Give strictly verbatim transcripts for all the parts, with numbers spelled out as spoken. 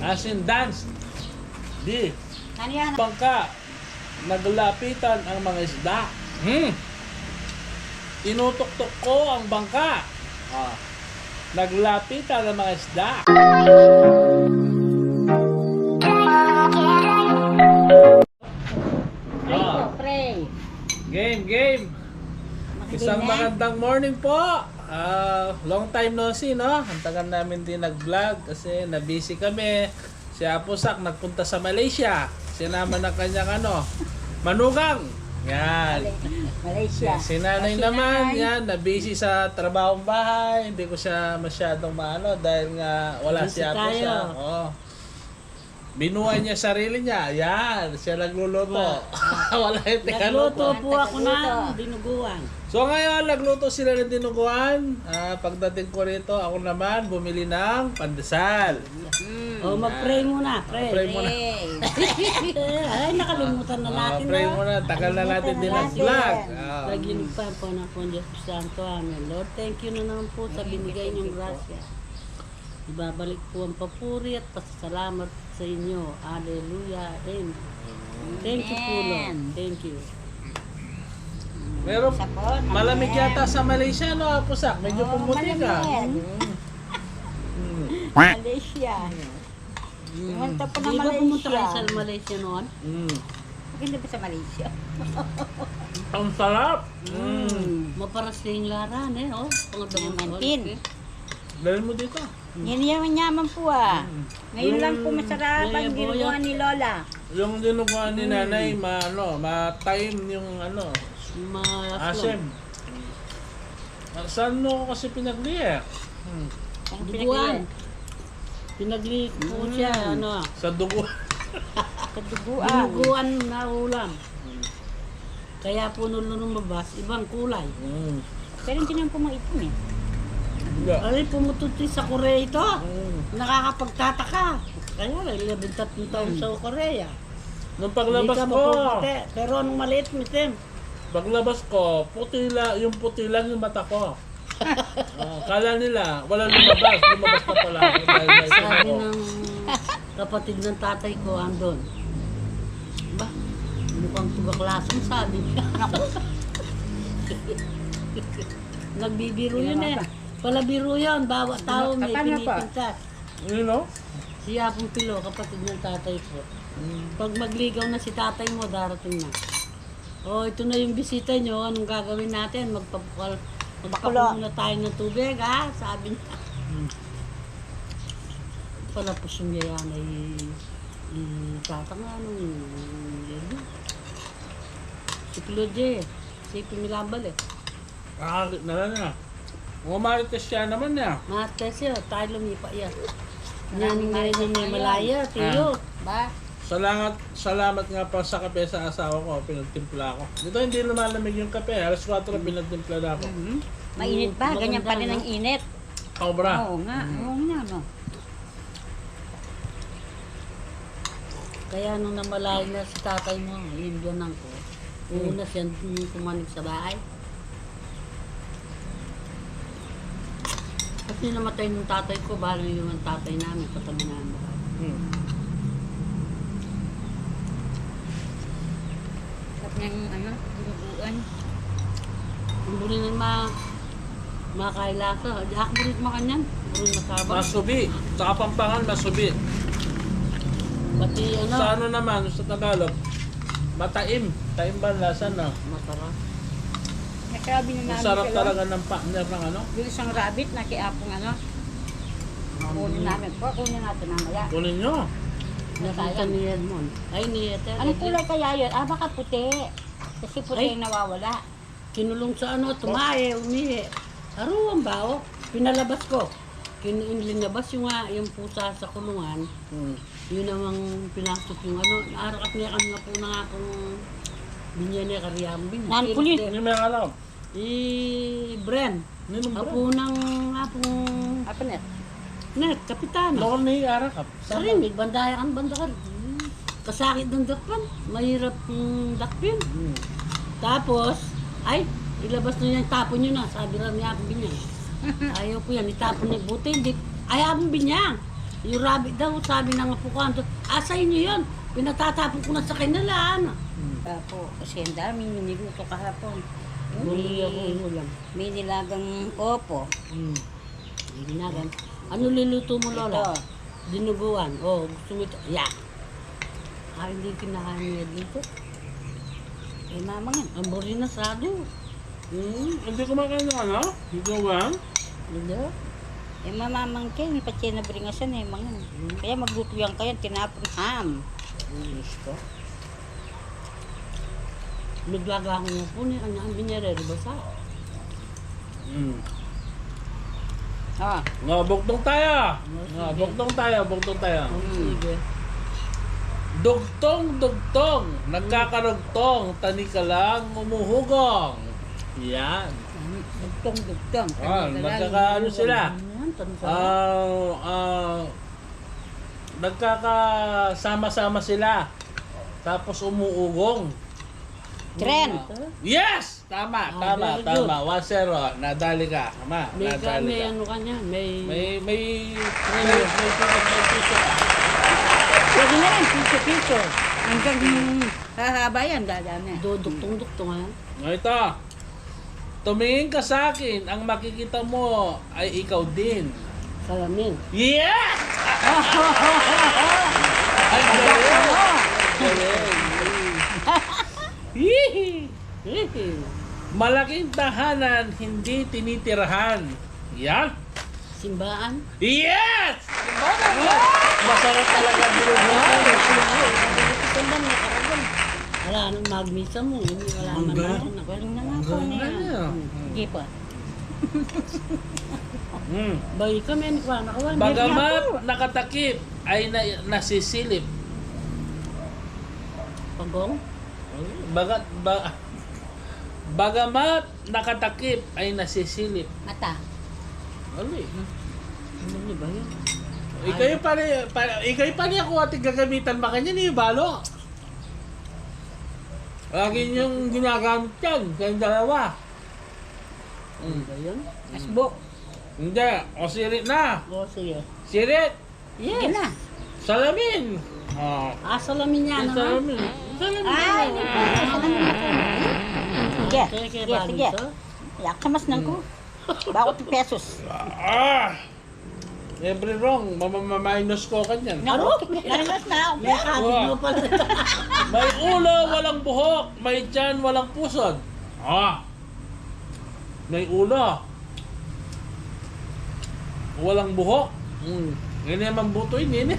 Asin dance. D. Ano yan? Bangka. Naglapitan ang mga isda. Hmm. Tinutuktok ko ang bangka. Ah. Naglapitan ang mga isda. Pray po, pray. Game, game. Isang magandang morning po. Ah, long time no see, no? Ang tagal namin di nag-vlog kasi na-busy kami. Si Apo Sak nagpunta sa Malaysia. Siya naman ang kanyang ano, manugang. Yan. Malaysia. Si, si nanay naman, yan, na-busy sa trabahong bahay. Hindi ko siya masyadong maano dahil nga wala si Apo Sak. Oo. Binuhay niya sarili niya. Yan, siya nagluluto. Wala yung tinanong ko. Nagluto po ako ng dinuguan. So ngayon, nagluto sila ng dinuguan. Ah, pagdating ko rito, ako naman bumili ng pandesal. Mm. Oh, mag-pray muna, pray. Pray muna. Ay, nakalimutan na natin, pray muna. Tagal na natin din nag-vlog. Naging pa po ng Diyos Santo. Amen. Lord, thank you na naman po sa binigay niyong grasya. Ibabalik po ang papuri at pasasalamat sa inyo. Hallelujah. Amen. Thank you po, Lord. Thank you. Meron, malamig yata sa Malaysia, no, Apo Sak? Medyo pumuti ka. Mm. Malaysia. Pumunta pa na Malaysia. Di ba pumunta kayo sa Malaysia noon? Mm. Maganda ba sa Malaysia? Ang sarap. Mm. Maparas na yung laran, eh, oh. Pangadamang oras, eh. Dali mo dito. Yan yung yaman po, ah. Mm. Ngayon lang po masarap ang dinuguan ni Lola. Yung dinuguan ni Nanay, ma-, ano, ma-tame yung, ano, asim. Saan mo kasi pinagli, eh? Hmm. Duguan. Pinagli po siya, ano. Sa dugo. Sa duguan. Dinuguan na ulam. Kaya po nung lumabas, ibang kulay. Mm. Pero hindi naman po maipon eh. Hindi. Ay, pumututi sa Korea ito. Mm. Nakakapagtataka. Kaya lang, labing tatlong taon sa Korea. Nung paglabas ko, mapuputi. Pero nung maliit, mitim. Paglabas ko, puti la-, yung puti lang yung mata ko. Oh, kala nila, wala lumabas. Lumabas pa pala ako dahil may... Sabi ng kapatid ng tatay ko, andon. Ba? Mukhang tugaklasan, sabi niya. Naku. Nagbibiro yun eh. Pala biro yun, bawat tao may pinipintas. Yun, no? Si Apong Pilo, kapatid ng tatay ko. Mm. Pag magligaw na si tatay mo, darating na. "Oh, ito na yung bisita nyo. Anong gagawin natin? Magpapakal, magpakulo muna tayo ng tubig, ha?" Sabi niya. Hmm. Pala po sumiyaya na i-, i-, tatang, ano, si Claude, si Pimilambal, eh. Ah, na lang na. O, Marites siya naman niya. Marites siya, tayo lumipa iya. Yan, yan, yan, malaya, tiyo. Ba? Salamat, salamat nga pa sa kape sa asawa ko, pinagtimpla ko. Dito hindi lumalamig yung kape, alas kwatro pinagtimpla na ako. Mhm. Mainit pa, ganyan pa rin ang init. Sobra. Oo nga, oo nga, no. Kaya nung namalayan na si tatay mo, yung biyanan ko, una siya yung kumanig sa bahay. Kasi namatay nung tatay ko, bahala yung tatay namin, katabi namin. Hmm. Sarap niyang, ano, dinuguan. Ang buri ng ma-, makailasa. Di ako buri makanyan. Buri mataba. Masubi. Sa Kapampangan, masubi. Pati, ano, sa ano naman, sa Tagalog, mataim. Taim ba ang lasa, no? Masarap. Nasabi na namin, masarap talaga ng partner ng ano? Yung isang rabbit na kay Apong ano. Kunin namin po. Kunin natin mamaya. Kunin nyo. Nakita ni Edmond. Ay, ni Ethel. Anong kulay kaya yun? Ah, baka puti. Kasi puti yung nawawala. Kinulong sa ano, tumae, umihi. Aruang bao. Pinalabas ko. Kin-, linabas yung, ah, yung pusa sa kulungan. Hmm. Yun namang pinasok yung ano, arakat niya kami nga po na nga kung binyan niya, kariyang binyan. Nan pulis. Hindi may alam. I Bren. Ninong Bren? Apo ng, apong Apo Net. Net, kapitan. Lokal ni Arakap. Sari, may bandaya kang banda ka rin. Kasakit ng dakpan. Mahirap, mm, dakpin. Hmm. Tapos, ay, ilabas na yan, tapon nyo na. Sabi lang ni Apong Binyang. Ayaw ko yan, itapon na buti. Hindi, ay, Apong Binyang. Yung rabbit daw, sabi ng apo ko, "Ando, asa inyo yun? Pinatatapon ko na sa kanila, ano?" Hmm. Apo, kasi ang dami yung niluto kahapon. Bumili ako ng ulam. May nilagang opo. Hmm. May nilagang. Ano luluto mo, Lola? Ito. Dinuguan. Oh, gusto mo ito? Yeah. Ah, hindi kinakain niya dito. Eh, mamang yan. Ang buri na sado. Hmm, hindi kumakain ng ano? Dinuguan? Hindi. Eh, mamamang ken, pati na bringasan eh, mangan. Hmm. Kaya magluto yan kayo, tinapon ham. Ang gusto. Naglaga ko nga po ni, ano, ang binyere, di ba sa? Mm. Ah. Nga, bugtong tayo. Nga, sige. Bugtong tayo, bugtong tayo. Mm. Sige. Dugtong, dugtong. Mm. Nagkakarugtong, tani ka lang umuhugong. Yan. Mm. Dugtong, dugtong. Ah, tani ka lang nagkakaano umuhugong. Sila? Yan, tani ka lang. Ah, ah, nagkakasama-sama sila. Tapos umuugong. Tren. Yes! Tama, ah, tama, very good. Tama. One zero. Nadali ka. Tama, may ka-, nadali may ka. Ano ka niya? May, may, may, may, may piso ka. Pwede na rin, piso-piso. Hanggang hahaba yan, dadami. Duduktong-duktong, ha? Ngayon ito. Tumingin ka sa akin, ang makikita mo ay ikaw din. Salamin. Yes! Ang galing! Galing! Hihi! Hihi! Malaking tahanan, hindi tinitirahan. Yan! Simbaan? Yes! Masarap talaga dinuguan. Simbaan na karagan. Wala nang magmisa mo, hindi, wala naman ako na. Galing na nga po niya. Sige pa. Mm. Bay kami, kuha na kawan. Bagamat nakatakip ay na-, nasisilip. Pagong? Bagat-, ba-, bagamat nakatakip ay nasisilip. Mata. Ano eh? Ano niya ba yun? Ikaw yung pala, pala, ikaw yung pala ako ating gagamitan, baka niya niya balo. Lagi niyong ginagamit yan, kayong dalawa. Ano ba yun? Asbuk. Hindi. O, sirit na. O, sige. Sirit. Yes. Sige na. Salamin. Ah. Ah, salamin yan, ano? Salamin. Salamin. Ay, hindi po. Salamin na po. Sige. Sige, sige, sige. Yak, kamas nang ku. Bakit pesos? Ah. Every wrong, mama-, ma-, minus ko kanyan. Naku, minus na ako. May kabig mo pala. May ulo, walang buhok. May tiyan, walang pusod. Ah. May ulo. Walang buhok. Hmm. Ini naman buto ini, ini.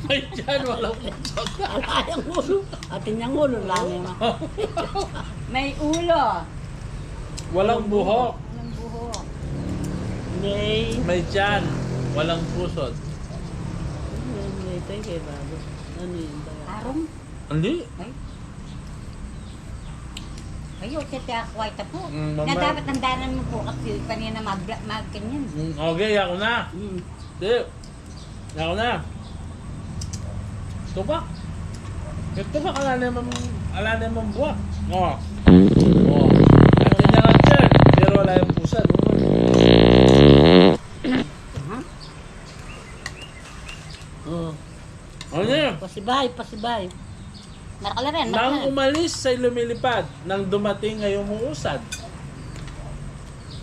May tiyan, walang pusod. Ala yang ulo. Atin yang ulo lang, eh. May ulo. Walang buhok. Walang buhok. May. May tiyan. Walang pusod. Ano yun? May tayo kay Babo. Ano yun ba? Tarong? Hindi. Ay. Ay, okay, te, ako ay tapo. Mm, na mamay. Dapat ang danan mo po kasi kanina mag-, mag-, ganyan. Mm, okay, ako na. Mm. Di. Ako na. Tubak. Yung tubak, ala naman, ala naman buwak. O. O. Ang kanya lang, sir. Pero wala yung pusa, no? Aha. O. Ano yan? Pasibay, pasibay. Marka la rin, marka la rin. Nang umalis ay lumilipad, nang dumating ay umuusad.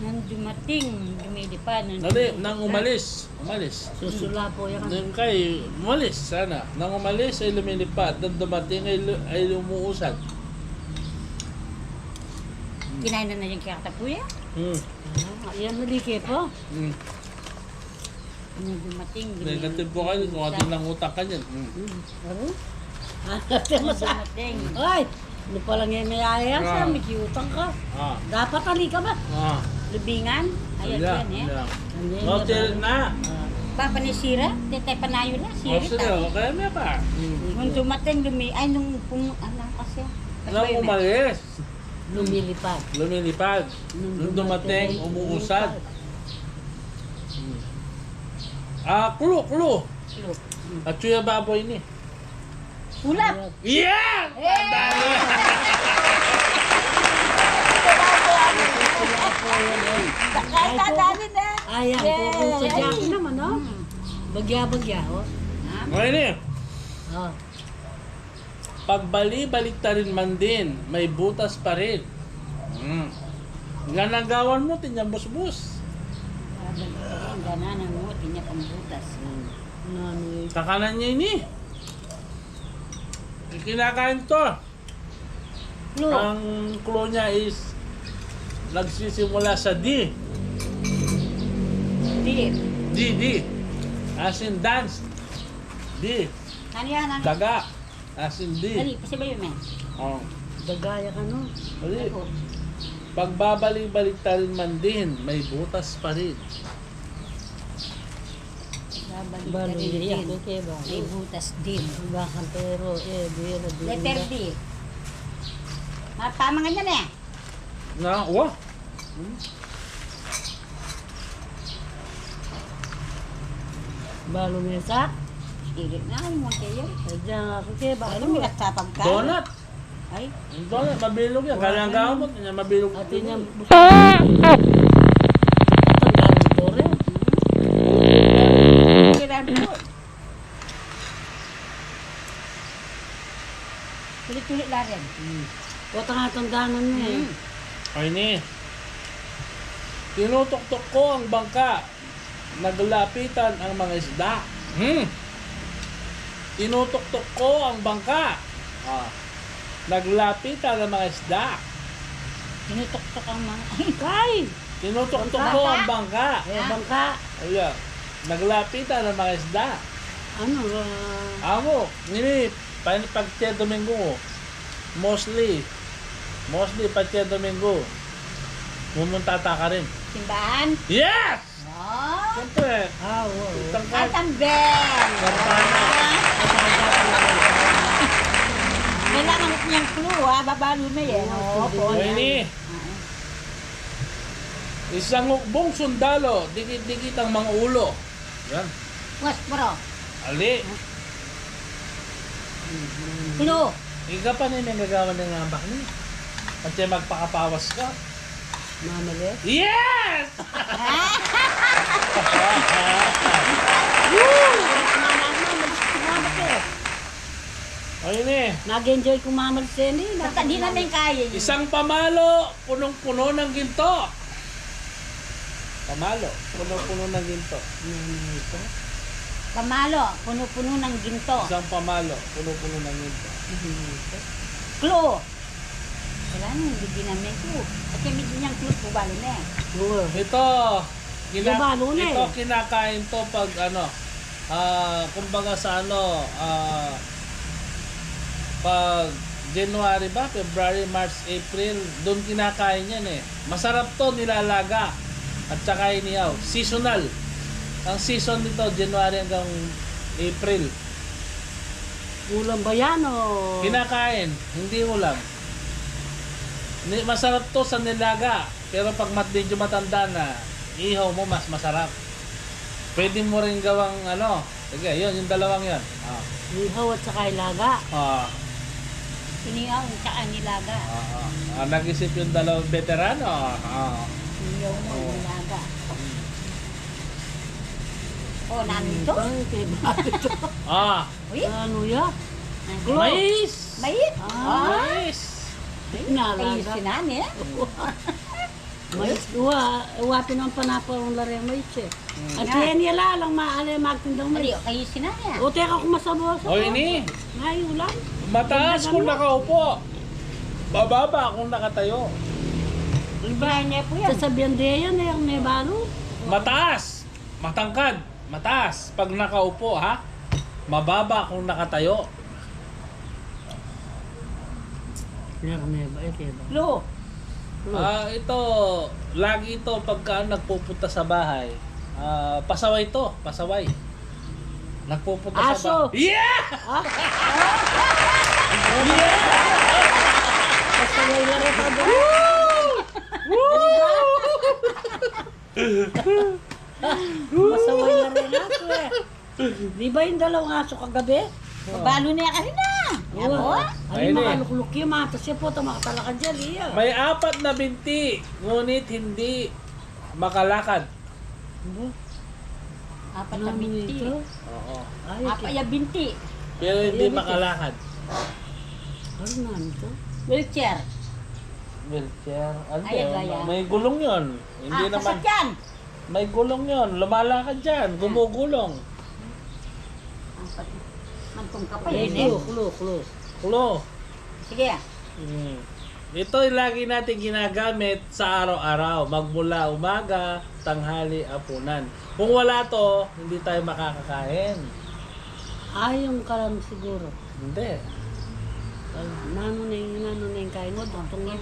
Nang dumating, lumilipad, nang... Dali, nang umalis, umalis. Susula po yan. Nang kay, umalis, sana. Nang umalis ay lumilipad, nang dumating ay lu-, ay umuusad. Kinain na na yung kiyakata po yan. Hmm. Ah, yan, mali kayo po. Hmm. Nung dumating, negative po kayo, kung atin lang utak ka dyan. Mm. Mm. Ano? Ah, nung dumating. Ay! Ano pala nga may ayas, ah, may kiutang ka. Ah. Dapat ali ka ba? Ah. Libingan? Ayun, yan, eh. Ano yan? No, chill na. Ah. Papa ni Sira, tete panayo na, Sira, sira, okay na pa. Mm. Nung dumating, lumi-, ay, nung pum-, ano kasi, nung umalis. Lumilipad. Lumilipad. Nung dumating, umuusad. Hmm. Ah, clue, clue. Clue. Hmm. Atsu ya baboy ini. Ulap. Yeah! Eh! Ang dami. Kahit ang dami na. Ay, ang kuko sa Jackie naman, no? Hmm. Bagya-bagya, o. Ha? Ngayon e. O. Pagbali-baliktarin man din, may butas pa rin. Hmm. Ganagawan mu, tinyang busbus. Pagbali-baliktarin, ganagawan mu, tinyang pambutas. Hmm. Nanu e? Kakanan ne ini. Kinakain to. Clue. Ang clue niya is nagsisimula sa D. D. D, D. As in dance. D. Nanu yan, nanu? Daga. As in D. Dali, pasibayu me. O. Daga ya kanu. Dali. Ako. Pagbabalik-baliktarin man din, may butas pa rin. Babalik ka rin din. May butas din. Pero, e, biro din. Letter D. Mapamangan yan e. Na, wa? Balu mesa? Sirit na, ay, mo kayo. Sadya nga aku ke, balu. Balu mesa pagkain. Donut. Ay. Ito, mabilog yan. Kaya ang gamot niya, mabilog. Ate niya, tatandaan mo to rin. Kailan po? Ulit-ulit la rin. Hmm. Kota nga tandaan mo eh. Hmm. Ay ni. Tinutuktok ko ang bangka. Naglapitan ang mga isda. Hmm. Tinutuktok ko ang bangka. Ah. Naglapitan ang mga isda. Tinutuktok ang mga Kay! Tinutuktok ko ang bangka. E, bangka. Ayan. Naglapitan ang mga isda. Ano, ah? Amo, ini, pa-, pag Tiyan Domingo, mostly, mostly pag Tiyan Domingo, mumunta ta karin. Simbahan? Yes! Ah. Siyempre. Ah, oo. Ay, tambel. Kailangan niyang clue, ha? Babalu na yan. Oo, oo, po. O, ini. Isang hukbong sundalo, dikit-dikit ang mga ulo. Yan. Puas, bro. Ali. Clue. Ika pa na yung gagawa ng ambak ni. Pati magpakapawas ka. Mamali? Yes! Woo! Ayun eh. Nag-enjoy ku mamali seni. Basta di namin kaya yun. Isang pamalo, punong-puno ng ginto. Pamalo, puno-puno ng ginto. Ano ito? Pamalo, puno-puno ng ginto. Isang pamalo, puno-puno ng ginto. Ano ito? Clue. Wala na, hindi ginamit ko. At yung medyo niyang clue po, balo na eh. Clue. Ito, kina-, Gabalo na eh. Ito kinakain to pag ano, ah, kumbaga sa ano, ah, pag January ba, February, March, April, dun kinakain yan eh. Masarap to, nilalaga. At saka inihaw. Seasonal. Ang season nito, January hanggang April. Ulam ba yan o? Kinakain, hindi ulam. Ni-, masarap to sa nilaga. Pero pag mat-, medyo matanda na, ihaw mo mas masarap. Pwede mo rin gawang ano, sige, yun, yung dalawang yun. Ah. Ihaw at saka ilaga. Ah. Inihaw at saka nilaga. Ah, ah. Ah, nag-isip yung dalawang veterano. Ah. Inihaw mo, nilaga. Hmm. O, nandito? Ay, kay bakit? Ah. Uy. Ano ya? Ano? Mais! Mais! Ah. Mais! Ay, nalaga. Ay, sinani, eh? Mais, wa, wa pinampanapa ang lare mais, eh. Hmm. At yan, yan lang, maale, magtindang mais. Ay, kayo sinani, ah. O, teka, kung masabo, sabo. O, ini. Ay, ulam. Mataas kung nakaupo. Mababa kung nakatayo. Diba? Sinani niya po yan. Sasabihan de yan, eh, ang may balo. Mataas. Matangkad, mataas pag nakaupo, ha? Mababa kung nakatayo. Yan, may ba? Ito, ito. Lo. Lo. Ah, ito, lagi ito pagka nagpupunta sa bahay. Ah, pasaway to, pasaway. Nagpupunta sa Aso. Ba-, yeah! Ah? Yeah! Pasaway na rin ito. Woo! Woo! Masaway na rin aso, eh. Di ba yung dalawang aso kagabi? Mabalo na yan kanina. Oo. Ako? Ay, ayun eh. Makalukluk yung mata siya po, tumakatala ka dyan, iya. May apat na binti, ngunit hindi makalakad. Ano? Apat na binti. Oo. Apat ya binti. Pero hindi makalakad. Ano na ito? Wheelchair. Wheelchair. Ano? Ay, may gulong yun. Hindi naman. Sasakyan. May gulong yun. Lumalakad yan. Gumugulong. Mantong ka pa yan, eh. Clue, clue, clue. Clue. Sige. Hmm. Ito yung lagi natin ginagamit sa araw-araw, magmula umaga, tanghali, apunan. Kung wala to, hindi tayo makakakain. Ay, yung kalam siguro. Hindi. Nanu na yung, nanu na yung kain mo, dugtong na.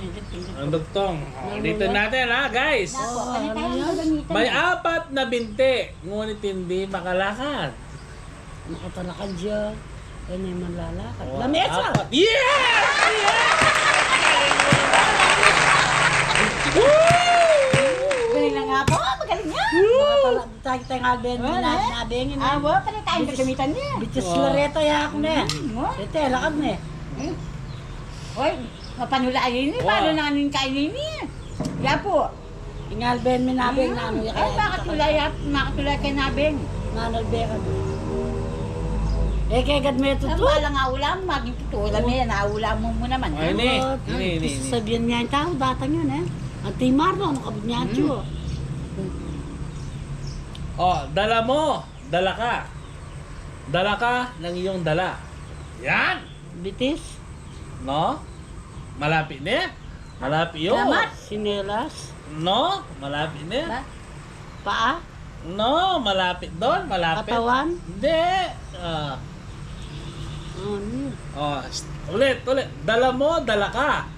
Ang dugtong. Oh, ulitin natin, ha, guys. May apat na binti, ngunit hindi makalakad. Makatalakad siya. Kaya na yung manlalakad. Oh, lamesa! Apat. Yes! Yes! Woo! Galing na nga po. Magaling yan. Makatala-, tayo, tayo nga, Ben. Wala, eh. Nabengin, eh. Ah, wala pala tayong gagamitan niya. Bitis lareta ya ako na. Mm, wala. Ito, lakad na, eh. Eh. Hoy, mapanula ini. Wala. Paano na ning kainin niya? Yapo. Ingalben mi nabeng nanu ya. Ay, kaya bakit wala yat-, makatulay kay nabeng? Nanalbe ka. Eh, kaya gad me tutu. Ang balang aulam, maging tutu. Alam mo yan, aulam mo, mo naman. Ay, ini, ini, ini, ini. Sabihan niya yung tao, datang yun, eh. Ang timar, no? Ano kabit niya, tiyo? Oh, dala mo, dala ka. Dala ka ng iyong dala. Yan! Bitis. No? Malapit ne? Malapit yun. Gamat. Sinelas. No? Malapit ne? Ba? Paa? No, malapit doon. Malapit. Katawan? Hindi. Ah. Ano? Oh, s-, ulit, ulit. Dala mo, dala ka.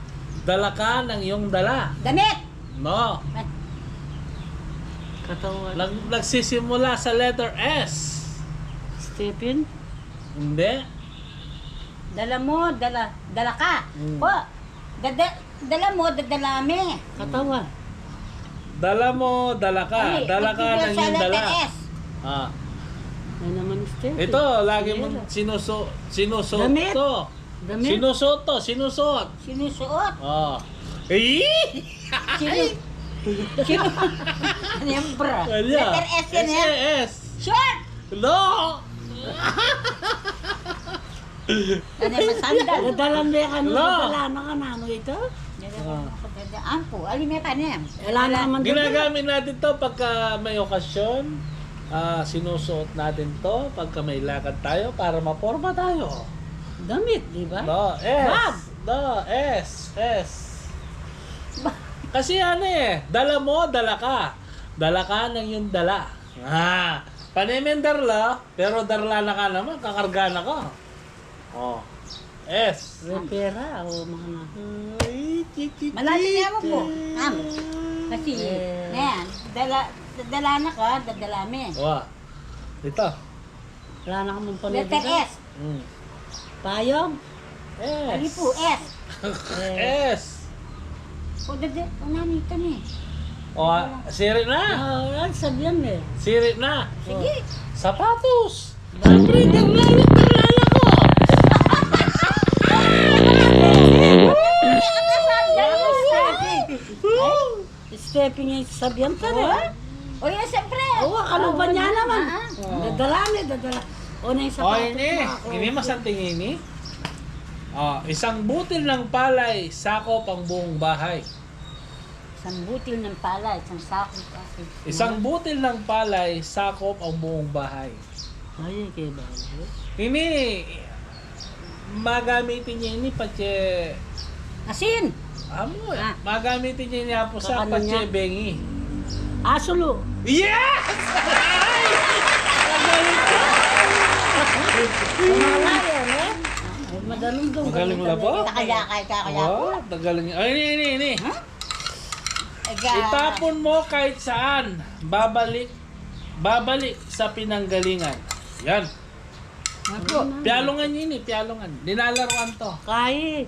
Dala ka ng iyong dala. Damit! No. Ay. Katawan. Nag-, nagsisimula sa letter S. Stephen? Hindi. Dala mo, dala, dala ka. Hmm. Po, dada-, dala mo, dadala me. Katawan. Dala mo, dala ka. Ay, dala ka ng iyong dala. Sa letter S. Ah. Ano naman, Stephen? Ito, lagi mong sinusu-, sinusuot to. Damit. Sinusuot to, sinusuot. Sinusuot? Oh. Eh? Sinu-, sinu-, ano yan, bra? Ano yan? Letter S yan, eh. S A S. Short! No! Ano yung sandal? Dadalan mo yung ano, dadalan ka na, ano ito? Dadalan ako, dadaan po. Alin may panem? Wala na naman. Ginagamit natin to pagka may okasyon. Ah, sinusuot natin to pagka may lakad tayo para maporma tayo. Damit, di ba? No, S. Bag. No, S, S. Ba- Kasi ano eh, dala mo, dala ka. Dala ka ng iyong dala. Ah, panemen darla, pero darla na ka naman, kakarga na ka. Oh. S. May pera o mga na. Ay, titi, malalim nga mo po. Titi. Am. Kasi, eh, na yan, dala, dadala na ka, dadala me. Wa. Ito. Wala na kamang pamilya. Letter S. Mm. Payong. S. Ano po, S? S. O, dada, o, nani ito ni? O, ah, sirit na. Ah, wala, sabihan eh. Sirit na. Sige. Sapatos. Siyempre, darlala, darlala ko. Stepping yung sabihan ka rin. O, ya, siyempre. Oo, kaluban niya naman. Ah, ah. Dadala niya, dadala. O, na yung sapatos ini, na ako. Ini masanting ini. Ah, isang butil ng palay, sakop ang buong bahay. Isang butil ng palay, isang sakop ang... Isang butil ng palay, sakop ang buong bahay. Ay, kaya ba? Ini, magamitin niya ini, patse... Asin! Amo, eh. Ah. Magamitin niya ini, apo sa patse bengi. Asulu. Yes! Ay! Magaling ka! Sumala yan, eh. Ay, magaling doon. Magaling mo na po? Takaya, kaya, kaya. Wow, magaling. Ay, ini, ini, ini. Ha? Itapon mo kahit saan. Babalik, babalik sa pinanggalingan. Yan. Ako. Pialungan yun eh, pialungan. Nilalaruan to. Kai.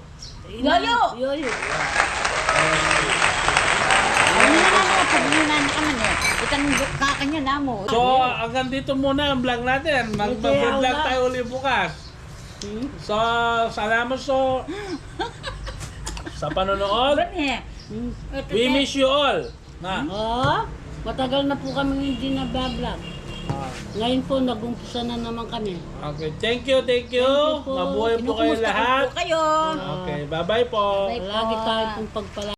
Yoyo! Yoyo. Ano na nga, pag muna na ka man eh. Itang kakanya na mo. So, hanggang dito muna ang vlog natin. Mag-, mag-vlog tayo uli bukas. Hmm? So, salamat so sa panonood. Ano eh? Hmm. We miss you all. Na. Oh, matagal na po kami hindi nagbablog. Ah, Ngayon po, nag-umpisa na naman kami. Okay. Thank you, thank you. Thank you po. Mabuhay po kayo lahat. Kinukumusta ko po kayo. Okay, bye-bye po. Bye po. Lagi tayo pong pagpala-